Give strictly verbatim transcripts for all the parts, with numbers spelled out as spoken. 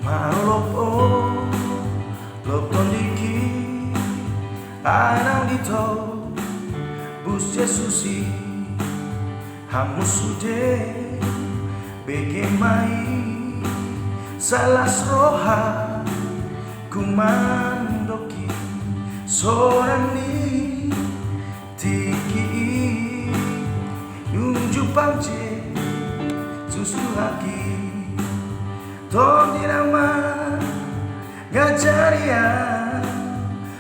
Marolopolop tondingki, ai naung ditobus Jesus i. Hamu sude, bege ma i, sai las rohangku mandok i. Sonang ni tingki i, dung jumpang Jesus Tuhanki. Tondiran ma ngajari ahu,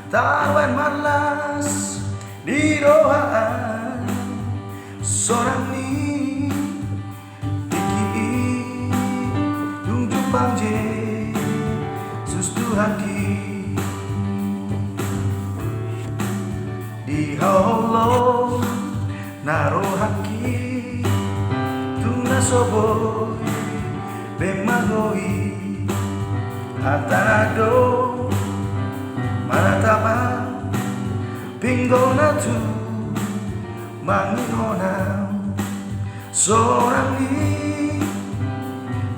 tarban marlas ni roha ahu. Sonang ni tingki i, dung jumpang Jesus Tuhanki. Dihaholongi rohangki, tung na so boi be mangoli. Hata na do manatap ahu, pinggol na tu mangihuthon ahu. Sonang ni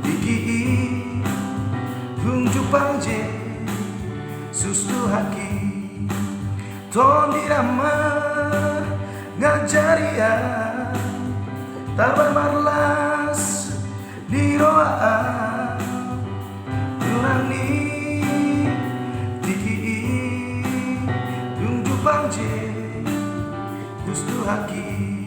tingki i, dung jumpang Jesus Tuhanki. Tondiran ma ngajari ahu, tarban marlas ni roha ahu. Sonang ni tingki i, dung jumpang Jesus Tuhanki.